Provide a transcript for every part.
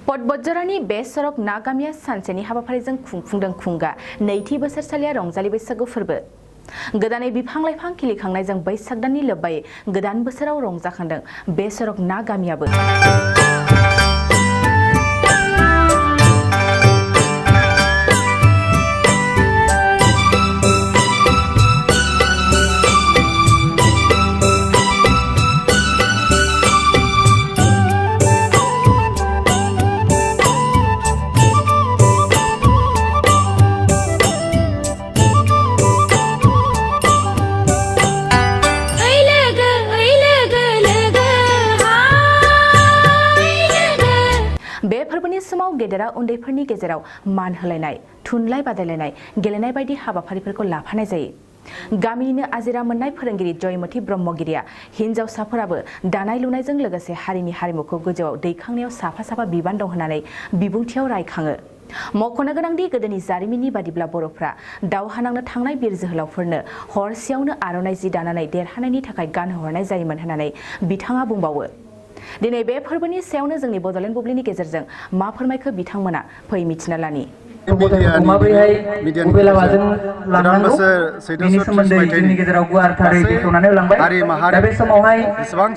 पटबज्जरानि बे सरक ना गामिया सानसेनि हाबाफारिजों खुंफुंदों खुंगा नैथि बोसोरसालिया रंजालि बैसागु फोरबो। गोदानै बिफां लाइफां खिलिखांनायजों बैसाग दाननि लोब्बायै गोदान बोसोराव रंजाखांदों बे सरक ना गामियाबो। बे फोरबोनि समाव गेदेरा उन्दैफोरनि गेजेराव मान होलायनाय, थुनलाइ बादायलायनाय, गेलेनाय बायदि हाबाफारिफोरखौ लाफानाय जायो। गामिनिनो आजिरा मोननाय फोरोंगिरि जयमती ब्रह्मगिरिया हिन्जावसाफोराबो दानाय लुनायजों लोगोसे हारिनि हारिमुखौ गोजौआव दैखांनायाव साफा साफा बिबान दं होननानै बिबुंथियाव रायखाङो। मख'नो गोनांदि गोदोनि जारिमिननि बादिब्ला बर'फ्रा दावहा नांनो थांनाय बिर जोहोलावफोरनो हरसेयावनो आर'नाइ जि दानानै देरहानायनि थाखाय गानहोहरनाय जायोमोन होननानै बिथाङा बुंबावो। दिनै बे फोरबोनि सायावनो जोंनि बड'लेण्ड बुब्लिनि गेजेरजों मा फोरमायखो बिथांमोना फै मिथिना लानि।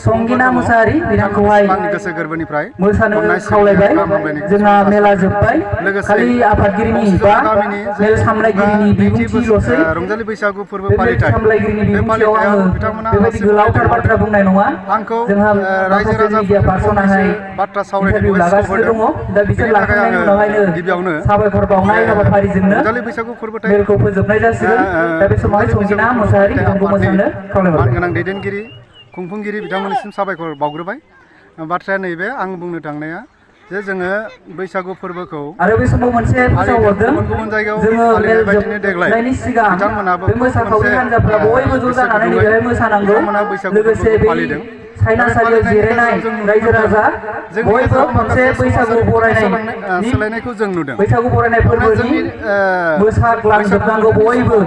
संगिना मुसाहारि बिथांखौहाय गोसो गोरबोनिफ्राय मोसानो खावलायबाय। जोंहा मेला जोब्बाय, खालि आफादगिरिनि बा मेल सामलायगिरिनि बिबुंथिल'सै। रंजालि बैसागु फोरबो फालिथाय सामलायगिरिनि बिबुंथियाव आङो बेबायदि गोलावथार बाथ्रा बुंनाय नङा। जोंहा रायजो राजाफोर पार्सनाहाय इन्टारभिउ लागासिनो दङ। दा बिसोर लाखांनायनि उनावहायनो गिबियावनो साबायखर बावनाय हाबाफारिजोंनो मेलखौ फोजोबनाय जासिगोन। दा बे समावहाय संगिना मुसाहारि बिथांखौ मोसानो खावलायबाय। मानगोनां दैदेनगिरि खुंफुंगिरि बिथांमोननिसिम साबायखर बावग्रोबाय। बाथ्राया नैबे आं बुंनो थांनाया जे जोङो बैसागु फोरबोखौ आरो बे समाव मोनसे फोसावहरदों, गुबुन जायगायाव जोङो मेल बेबायदिनो देग्लाय जोबनायनि सिगां बिथांमोनाबो बे मोसाखावरि हान्जाफ्रा बयबो ज' जानानै नैबेहाय मोसानांगौ। लोगोसे बे साइनासालियाव जिरायनाय रायजो राजा बयबो मोनसे बैसागु बरायनायनि सोलायनायखौ जों नुदों। बैसागु बरायनाय फोरबोनि मोसाग्लांजोबनांगौ बयबो।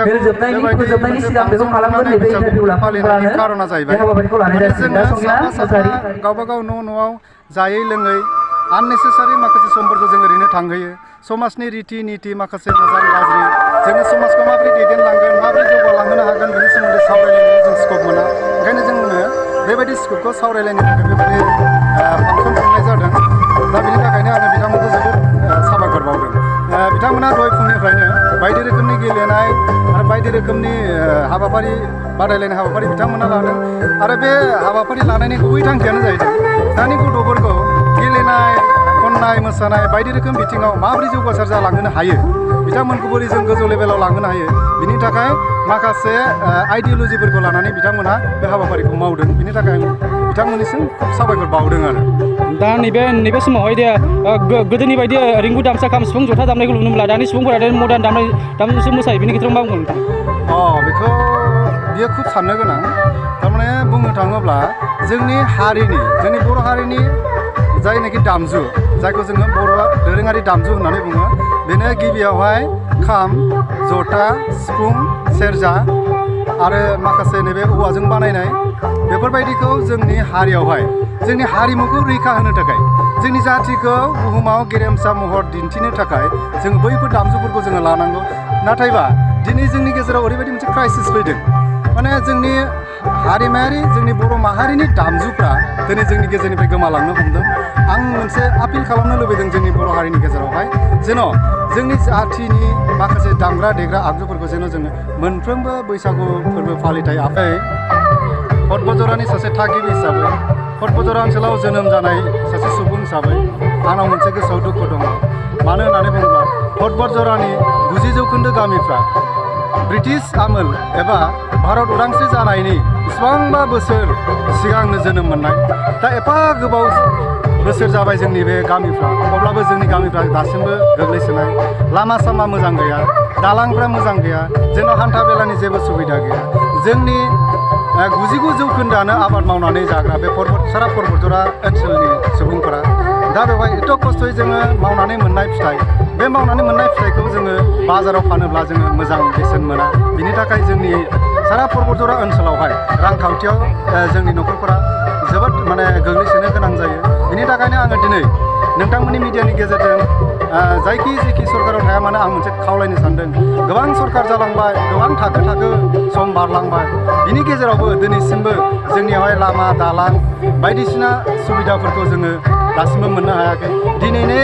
मेल जोबनायनि सिगां बेखौ खालामगोन। नैबे इन्टारभिउ लाखांब्लानो खारना बे हाबाफारिखौ लानाय जासिगोन। दा संगिना मुसाहारि गावबा गाव न'आव जायै लोङै आननेसेसारि माखासे समफोरखौ जों ओरैनो थांहोयो। समाजनि रिति निति माखासे मोजां गाज्रि जोङो समाजखौ माबोरै दैदेनलांगोन, माबोरै जौगालांहोनो हागोन बेनि सोमोन्दै सावरायलायनो जों स्कप मोना। ओंखायनो जोंनो बेबायदि स्कपखौ सावरायलायनो थाखाय बेबायदि फांसन खुंनाय जादों। दा बेनि थाखायनो आङो बिथांमोनखौ जोबोद साबायखर बावदों। बिथांमोना दहाय फुंनिफ्रायनो बायदि रोखोमनि गेलेनाय आरो बायदि रोखोमनि हाबाफारि बादायलायनाय हाबाफारि बिथांमोना लादों। आरो बे हाबाफारि लानायनि गुबै थांखियानो जाहैदों दानि गथ'फोरखौ गेलेनाय, खननाय, मोसानाय बायदि रोखोम बिथिङाव माबोरै जौगासार जालांहोनो हायो, बिथांमोनखौ बोरै जों गोजौ लेभेलाव लांहोनो हायो, बिनि थाखाय माखासे आइडिय'लजिफोरखौ लानानै बिथांमोना बे हाबाफारिखौ मावदों। बिनि थाखाय बिथांमोननिसिम खुब साबायखर बावदों आरो। दा नैबे समावहाय दे गोदोनि बायदि रिंगु दामसा खाम सिफुं जथा दामनायखौ नुनो मोनला। दानि सुबुंफोरा मदार्न दामनायसो मोसायो। बेनि गेजेराव मा बुंगोन नोंथां? बेखौ बियो खुब साननो गोनां। थारमाने बुंनो थाङोब्ला जोंनि बर' हारिनि जायनाखि दामजु, जायखौ जोङो बर' दोरोङारि दामजु होननानै बुङो, बेनो गिबियावहाय खाम, जथा, सिफुं, सेरजा आरो माखासे नैबे औवाजों बानायनाय बेफोरबायदिखौ जोंनि हारियावहाय जोंनि हारिमुखौ रैखा होनो थाखाय, जोंनि जाथिखौ बुहुमाव गेरेमसा महर दिन्थिनो थाखाय जों बैफोर दामजुफोरखौ जोङो लानांगौ। नाथायबा दिनै जोंनि गेजेराव ओरैबायदि मोनसे क्राइसिस फैदों, माने जोंनि हारिमायारि जोंनि बर' माहारिनि दामजुफ्रा दिनै जोंनि गेजेरनिफ्राय गोमालांनो हमदों। आं मोनसे आपिल खालामनो लुबैदों जोंनि बर' हारिनि गेजेरावहाय जेन' जोंनि जाथिनि माखासे दामग्रा देग्रा आगजुफोरखौ जेन' जोङो मोनफ्रोमबो बैसागु फोरबो फालिथाय पटबजरानि सासे थागिबि हिसाबै, पटबजरा ओनसोलाव जोनोम जानाय सासे सुबुं हिसाबै आंनाव मोनसे गोसोआव दुखु दङ। मानो होननानै बुङोब्ला पटबजरानि 90% गामिफ्रा ब्रिटिश आमोल एबा भारत उदांस्रि जानायनि बेसेबांबा बोसोर सिगांनो जोनोम मोननाय। दा एफा गोबाव बोसोर जाबाय जोंनि बे गामिफ्रा, अब्लाबो जोंनि गामिफ्रा दासिमबो गोग्लैसोनाय। लामा सामा मोजां गैया, दालांफ्रा मोजां गैया, जोंनाव हान्था मेलानि जेबो सुबिदा गैया। जोंनि 99% आबाद मावनानै जाग्रा बे सारा पटबजरा ओनसोलनि सुबुंफोरा दा बेवहाय एथ' खस्थ'यै जोङो मावनानै मोननाय फिथाइ, बे मावनानै मोननाय फिथाइखौ जोङो बाजाराव फानोब्ला जोङो मोजां बेसेन मोना। बिनि थाखाय जोंनि सारा पटबजरा ओनसोलावहाय रांखान्थियाव जोंनि न'खरफोरा जोबोद गोग्लैसोनो गोनां जायो। बिनि थाखायनो आङो दिनै नोंथांमोननि मिडियानि गेजेरजों जायखि सरकाराव थाया मानो आं मोनसे खावलायनो सानदों गोबां सरकार जालांबाय गोबां थाखो सम बारलांबाय बिनि गेजेरावबो दिनैसिमबो जोंनियावहाय लामा दालां बायदिसिना सुबिदाफोरखौ जोङो दासिमबो मोननो हायाखै दिनैनि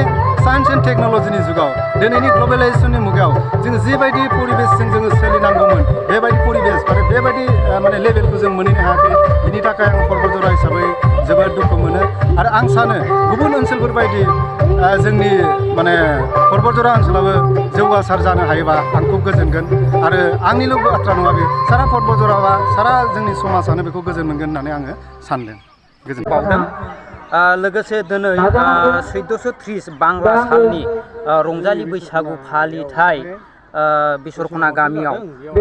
साइन्स एन्ड टेक्न'लजिनि जुगाव दिनैनि ग्लबेलाइजेसननि मुगायाव जों जिबायदि परिबेसजों जोङो सोलिनांगौमोन बेबायदि परिबेस आरो बेबायदि माने लेभेलखौ जों मोनहैनो हायाखै बिनि थाखाय आं पर्बतजरा हिसाबै जोबोद दुखु मोनो आरो आं सानो गुबुन ओनसोलफोरबायदि जोंनि माने पर्बतजरा ओनसोलाबो जौगासार जानो हायोबा आं खुब गोजोनगोन आरो आंनिल' बाथ्रा नङा बे सारा पर्बतजरा बा सारा जोंनि समाजानो बेखौ गोजोन मोनगोन होननानै आङो सानदों बावदों लोगोसे दिनै 1430 बांला सालनि रंजालि बैसागु फालिथाय बिसरखना गामियाव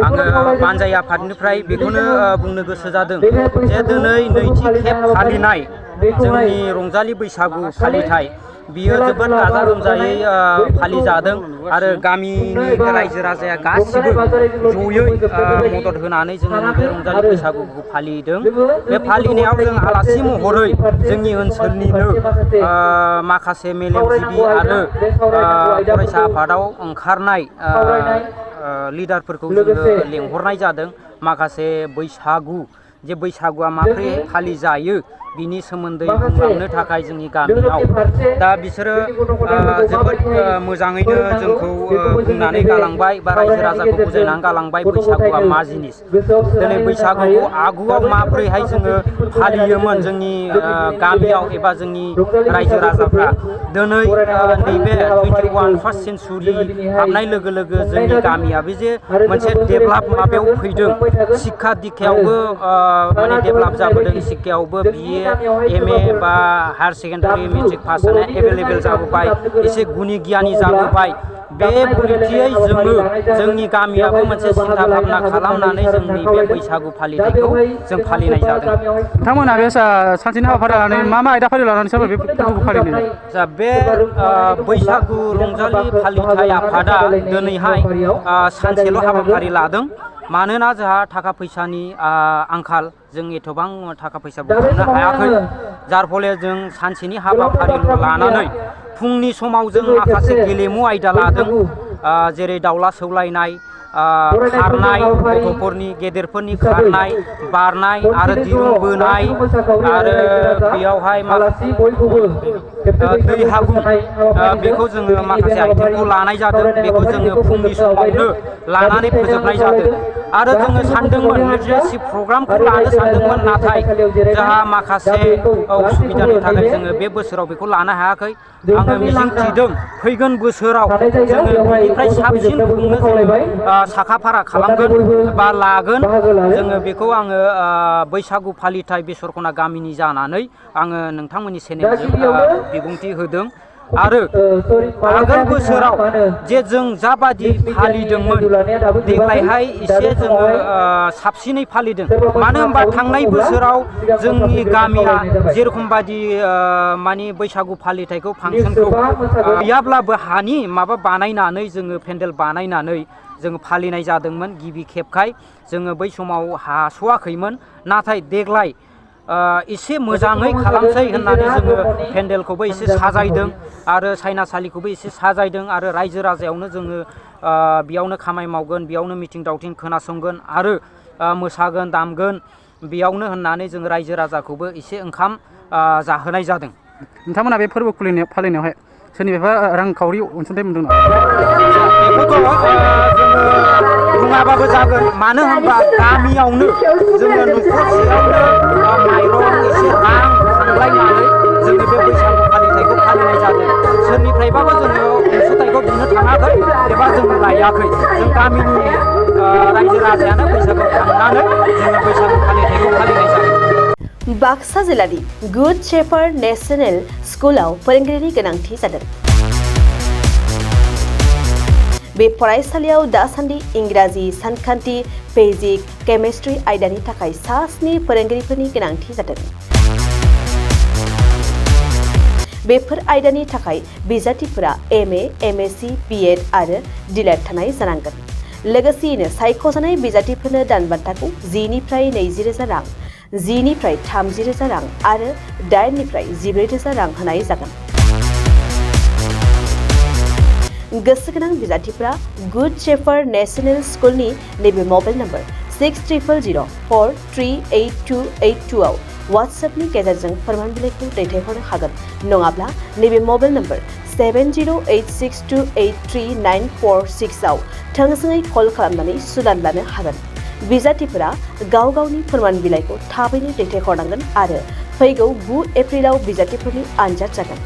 आङो बानजाय आफादनिफ्राय बेखौनो बुंनो गोसो जादों जे दिनै नैथि खेब फालिनाय जोंनि रंजालि बैसागु फालिथाय बियो जोबोद गाजा गोमजायै फालिजादों आरो गामिनि रायजो राजाया गासिबो जयै मदद होनानै जोङो बे रंजालि बैसागुखौ फालिदों बे फालिनायाव जों आलासि महरै जोंनि ओनसोलनिनो माखासे मेलेमजिबि आरो फरायसा आफादाव ओंखारनाय लिडारफोरखौ जोङो लेंहरनाय जादों माखासे बैसागुआ माबोरै फालिजायो बिनि सोमोन्दै बुंलांनो थाखाय जोंनि गामियाव दा बिसोरो जोबोद मोजाङैनो जोंखौ बुंनानै गालांबाय बा रायजो राजाखौ बुजायनानै गालांबाय बैसागुआ मा जिनिस दिनै बैसागुखौ आगुआव माबोरैहाय जोङो फालियोमोन जोंनि गामियाव एबा जोंनि रायजो राजाफ्रा दिनै नैबे 21 फार्स्ट सेन्चुरि हाबनाय लोगो लोगो जोंनि गामियाबो जे मोनसे डेभेलप माबायाव फैदों शिक्षा दिक्षायावबो माने डेभेलप जाबोदों शिक्षायावबो BA MA बा हायार सेकेन्डारि मेट्रिक पास जानाय एभेलेबेल जाबोबाय एसे गुनि गियानि जाबोबाय बे बुरिथियै जोंनि गामियाबो मोनसे सिन्था भाबना खालामनानै जोंनि बे बैसागु फालिथायखौ जों फालिनाय जादों नोंथांमोना बे सानसेनि हाबाफारि लानानै मा आयदाफारि लानानै सोरबा बे फोरबोखौ फालिनाय जा बे बैसागु रंजालि फालिथाय आफादा दिनैहाय सानसेल' हाबाफारि लादों मानोना जोंहा थाखा फैसानि आंखाल जों एथबां थाखा फैसा बुथुमनो हायाखै जार फले जों सानसेनि हाबाफारिल' लानानै फुंनि समाव जों माखासे गेलेमु आयदा लादों जेरै दाउला सौलायनाय खारनाय गथ'फोरनि गेदेरफोरनि खारनाय बारनाय आरो दिरुं बोनाय आरो बेयावहाय दै हागुं बेखौ जोङो माखासे आइटेमखौ लानाय जादों बेखौ जोङो फुंनि समावनो लानानै फोजोबनाय जादों आरो जोङो सानदोंमोन लिटारेसि प्रग्रामखौ लानो सानदोंमोन नाथाय जोंहा माखासे उसुबिदानि थाखाय जोङो बे बोसोराव बेखौ लानो हायाखै आङो मिजिंथिदों फैगोन बोसोराव जोङो बेनिफ्राय साबसिन खुंनो साखाफारा खालामगोन बा लागोन जोङो बेखौ आङो बैसागु फालिथाय बिसरखना गामिनि जानानै आङो नोंथांमोननि चेनेलजों बिबुंथि होदों आरो आगोल बोसोराव जे जों जाबादि फालिदोंमोन देग्लायहाय एसे जोङो साबसिनै फालिदों मानो होनबा थांनाय बोसोराव जोंनि गामिया जेरखम बादि माने बैसागु फालिथायखौ फांसनखौ गैयाब्लाबो हानि माबा बानायनानै जोङो पेन्डेल बानायनानै जोङो फालिनाय जादोंमोन गिबि खेबखाय जोङो बै समाव हास'वाखैमोन नाथाय देग्लाय एसे मोजाङै खालामसै होननानै जोङो पेन्डेलखौबो एसे साजायदों आरो साइनासालिखौबो एसे साजायदों आरो रायजो राजायावनो जोङो बेयावनो खामानि मावगोन बेयावनो मिथिं दावथिं खोनासंगोन आरो मोसागोन दामगोन बेयावनो होननानै जोङो रायजो राजाखौबो एसे ओंखाम जाहोनाय जादों नोंथांमोना बे फोरबो फालिनायावहाय सोरनिफ्राय रांखावरि अनसुंथाइ मोनदों नामा बेखौथ' जोङो बुङाबाबो जागोन मानो होनबा गामियावनो जोङो न'खरसेयावनो माइरं एसे रां खांलायनानै जोङो बे बैसागु फालिथायखौ फालिनाय जादों सोरनिफ्रायबाबो जोङो अनसुंथाइखौ बिनो थाङाखै एबा जोङो लायाखै जों गामिनि रायजो राजायानो बैसागु खांनानै जोङो बैसागु फालिथायखौ फालिनाय जादों बाक्सा जिल्लानि गुड शेफार्ड नेशनेल स्कुलाव फोरोंगिरिनि गोनांथि जादों बे फरायसालियाव दासान्दि इंराजि सानखान्थि फिजिक्स केमिस्ट्रि आयदानि थाखाय 7 फोरोंगिरिफोरनि गोनांथि जादों बेफोर आयदानि थाखाय बिजाथिफोरा MA MSc BEd आरो DLED थानाय जानांगोन लोगोसेयैनो सायख'जानाय बिजाथिफोरनो दानबान्थाखौ 10 निफ्राय 20,000 रां 10 निफ्राय 30,000 रां आरो 8 निफ्राय 14,000 रां होनाय जागोन गोसो गोनां बिजाथिफोरा गुड शेफार्ड नेशनेल स्कुलनि नैबे मबाइल नम्बर 600004388282 आव WhatsAppनि गेजेरजों फोरमान बिलाइखौ दैथायहरनो हागोन नङाब्ला नैबे मबाइल नम्बर 7086283946 आव थोंजोङै कल खालामनानै सुलाद लानो हागोन। बिजाथिफोरा गाव गावनि फोरमान बिलाइखौ थाबैनो दैथायहरनांगोन आरो फैगौ 9 एप्रिलाव बिजाथिफोरनि आनजाद जागोन।